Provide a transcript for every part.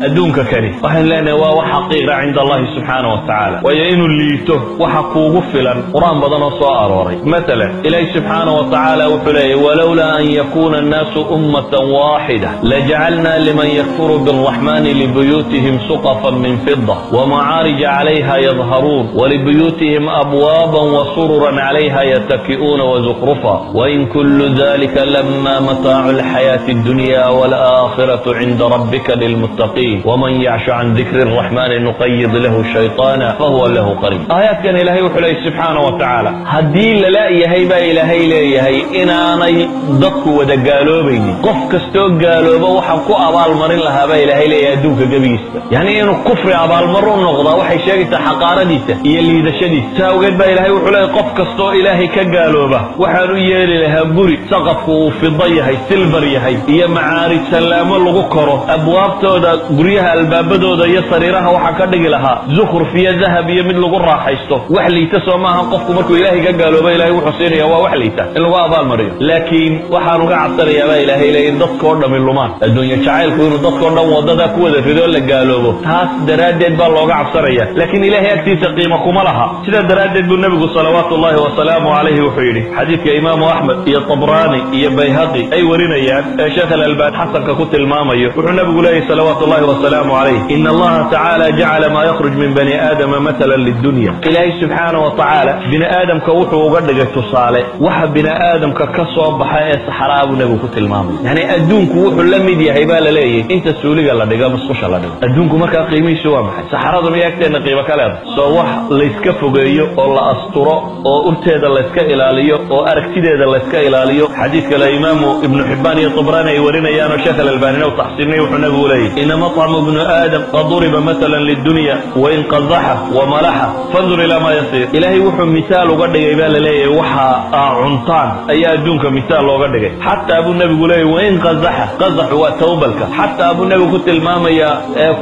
Adduunka kani waxaan leenahay waa wax xaqiiqa cinda Allahi subxaana wa tacaala, waayo inuu liito waxa kuugu filan qur-aan badan oo soo arooray. Masalan, Ilaahi subxaana wa tacaala wuxuu leeyahy: walowlaa an yakuuna annaasu ummatan waaxida lajacalna liman yakfuru biاlraxmani libuyuutihim suqafan min fida wamacaarija calayha yadharuun walibuyuutihim abwaaban wasururan calayha yattaki'uuna wazukrufa wain kullu dalika lama mataacu alxayaati addunya waalaakhiratu cinda rabbika lilmuttaqiin waman yacshu can dikri araxmani nuqayid lahu shayطaana fahuwa lahu qariin. Aayaadkan Ilaahay wuxuu leeyahy subxaana wa tacaala, haddii lala yahay baa Ilaahay leeyahay inaanay dadku wada gaaloobaynin, qof kastoo gaalooba waxaan ku abaalmarin lahaa baa Ilaahay leeyahay adduunka gebigiisa. Yacni inuu kufri abaalmar u noqdaa waxay sheegaysaa xaqaaradiisa iyo liidashadiisa. Saa awgeed baa Ilaahay wuxuu leeyahay, qof kastoo Ilaahay ka gaalooba waxaan u yeeli lahaa guri saqafku uu fido yahay, silbar yahay, iyo macaarij sallaamo lagu koro. Abwaabtooda, guryaha albaabadooda iyo sariiraha waxaan ka dhigi lahaa zukhruf iyo dahab iyo mid lagu raaxaysto. Wax liita soo maaha? Qofku markuu Ilaahay ka gaalooba, Ilahay wuxuu siinaya waa wax liita in lagu abaalmariyo. Laakiin waxaan uga cabsanayaa baa Ilaahay leeyahy in dadkoo dhami lumaan, adduunye jacaylku inuu dadkoo dhan wadada ku wada rido, la gaaloobo. Taas daraaddeed baa looga cabsanaya, laakiin Ilaahay agtiisa qiimo kuma laha. Sidaa daraaddeed buu Nebigu salawaatu ullahi wasalaamu calayhi wuxuu yidhi, xadiidka Imaamu Axmed iyo Tabraani iyo Bayhaqi ay warinayaan ee Sheekh Alalbani xasanka ku tilmaamayo, wuxuu Nebigu leeyahy salawaatu ullahi wasalaamu calayh: ina Allaha tacaala jacala maa yakhruj min bani aadama mathalan lidunya. Ilaahay subxaana wa tacaala bini aadamka wuxuu uga dhigay tusaale waxa bini aadamka ka soo baxa ee saxaraa buu Nebigu ku tilmaamay. Yani adduunku wuxuu la mid yahay baa la leeyahy inta suuliga la dhigo, musqusha la dhigo. Adduunku markaa qiimihiisu waa maxay? Saxaradu miya agteenna qiimo ka leedahay? Soo wax layska fogeeyo oo la asturo oo urteeda layska ilaaliyo oo aragtideeda layska ilaaliyo. Xadiid kale Imaamu Ibnu Xibbaan iyo Tabraani ay warinayaan oo Sheekh Alalbaanina u taxsiinay, wuxuu Nabigu leeyahy: ina maطcamu bnu aadam qad duriba mathalan lidunya wain qazaxa wamalaxa fandur ilaa maa yasiir. Ilaahay wuxuu misaal uga dhigay baa la leeyahay waxa aa cuntaan ayaa adduunka misaal looga dhigay. Xataa buu Nebigu leeyahy wain qazaxa, qazaxu waa tawbalka, xataa buu Nebigu ku tilmaamayaa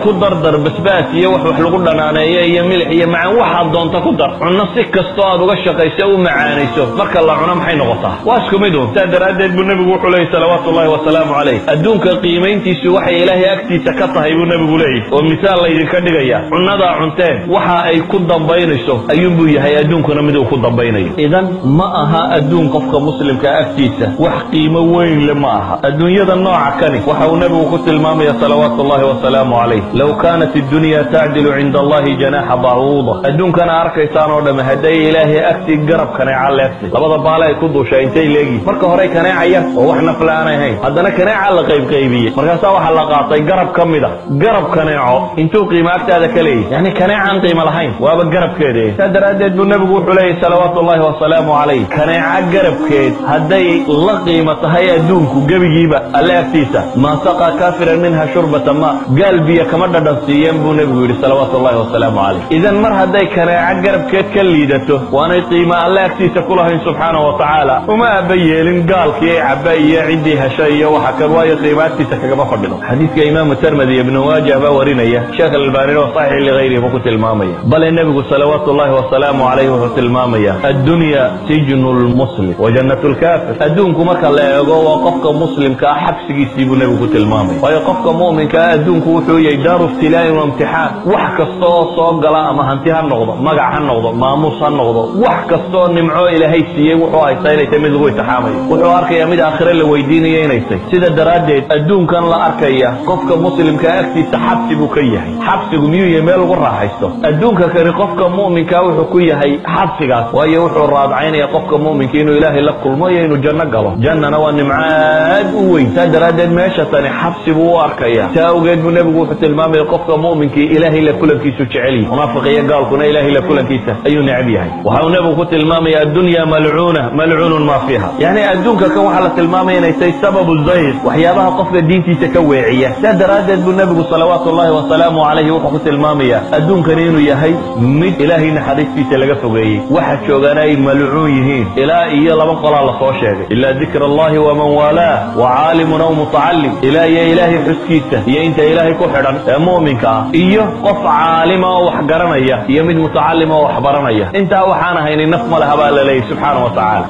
ku dardar basbaas iyo wax lagu dhanaaneeyo iyo milix iyo macaan, waxaad doonta ku dar cunno, si kastoo aad uga shaqayso u macaanayso, marka la cuno maxay noqotaa? Waa isku mid un. Saa daraaddeed buu Nebigu wuxuu leeyahy salawaatu ullahi wasalaamu calayh, adduunka qiimayntiisu waxay Ilaahay agtiisa ka tahay buu Nebigu leeyahy oo misaal laydinka dhigaya cunnadaa cunteen waxa ay ku dambaynayso ayuunbuu yahay adduunkuna mid uu ku dambaynayo. Idan ma aha adduun qofka muslimka agtiisa wax qiimo weyn le ma aha adduunyada nooca kani. Waxa uu Nebigu ku tilmaamaya salawaatu ullahi wasalaamu calayh: low kaanat addunya tacdilu cinda Allahi janaxa bacuuda, adduunkana arkaysaan oo dhamme hadday Ilaahay agtii garab kaneeca leegtay, labada baale ay ku duushaa intay leegyihin? Marka horey kaneeca yar oo wax nafla aan ahayn, haddana kaneeca la qaybqaybiyey, markaasaa waxaa la qaatay garab ka mid a. Garab kaneeco intuu qiimo agtaada ka leeyahy? Yani kaneecaan qiimo lahayn waaba garabkeeda. Saa daraaddeed buu Nebigu wuxuu leeyahy salawaatu ullahi wasalaamu calayh, kaneeca garabkeed hadday la qiimo tahay adduunku gebigiiba Alle agtiisa, maa saqaa kaafiran minha shurbata ma, gaal biyo kama dhadhan siiyeen buu Nebigu yidhi salawaatu ullahi wasalaamu calayh. Idan mar hadday kaneeco garabkeed ka liidato waanay qiimo Alle agtiisa ku lahayn subxaana wa tacaala, uma aaba yeelin gaalkii ay cabba iyo ciddii heshay iyo waxa kan, waayo qiimo agtiisa kagama fadhido. Xadiidka Imaamu Termedi, Ibnu Maajah baa warinaya, Sheekh Albaanina oo saxiix ligayrihi buu ku tilmaamaya. Bale Nebigu salawaatu ullahi wasalaamu calayh wuxuu tilmaamaya: addunya sijnu lmuslim wa jannatu lkaafir. Adduunku marka la eego waa qofka muslimka ah xabsigiisii buu Nebigu ku tilmaamaya, waayo qofka mu'minka ah adduunku wuxuu yahay daaru ibtilaa'in wa imtixaan. Wax kasta oo soo gala, ama hanti ha noqdo, magac ha noqdo, maamuus ha noqdo, wax kasta oo nimco Ilaahay siiyey, wuxuu haystaa inay tahay mid lagu itixaamayo. Wuxuu arkayaa mid aakhire la weydiinayo inay tahay. Sida daraaddeed adduunkan la arkaya qofka muslimka agtiisa xabsi buu ka yahay. Xabsigu miyuu yahay meel lagu raaxaysto? Adduunka kani qofka mu'minka wuxuu ku yahay xabsigaas, waayo wuxuu raadcaynaya qofka mu'minka inuu Ilaahay la kulmo iyo inuu janno galo. Jannana waa nimco aad u weyn. Saa daraaddeed meesha tani xabsi buu u arkaya. Saa awgeed buu Nebigu wuxuu tilmaamaya qofka mu'minkii Ilaahay la kulankiisu jecel yahay, munaafiq iyo gaalkuna Ilaahay la kulankiisa ayuu necab yahay. Waxa uu Nebigu ku tilmaamaya: addunya malcuuna, malcuunun maa fiiha. Yani adduunka kan waxaa la tilmaamaya inay tahay sababu zayg, waxyaabaha qofka diintiisa ka weeciya. Saa daraaddeed buu Nebigu salawaatu ullahi wasalaamu calayhi wuxuu ku tilmaamaya adduunkani inuu yahay mid Ilaahay naxariistiisa laga fogeeyey, waxa joogaana ay malcuun yihiin ilaa iyo laba qolaa lasoo sheegay: ilaa dikra Allahi waman waalaah wa caalimun aw mutacalim. Ilaa iyo Ilaahay xuskiisa iyo inta Ilaahay ku xidhan ee mu'minka ah, iyo qof caalima oo wax garanaya, iyo mid mutacalima oo wax baranaya. Intaa waxaan ahaynin naf ma laha baa la leeyahy subxaana wa tacaala.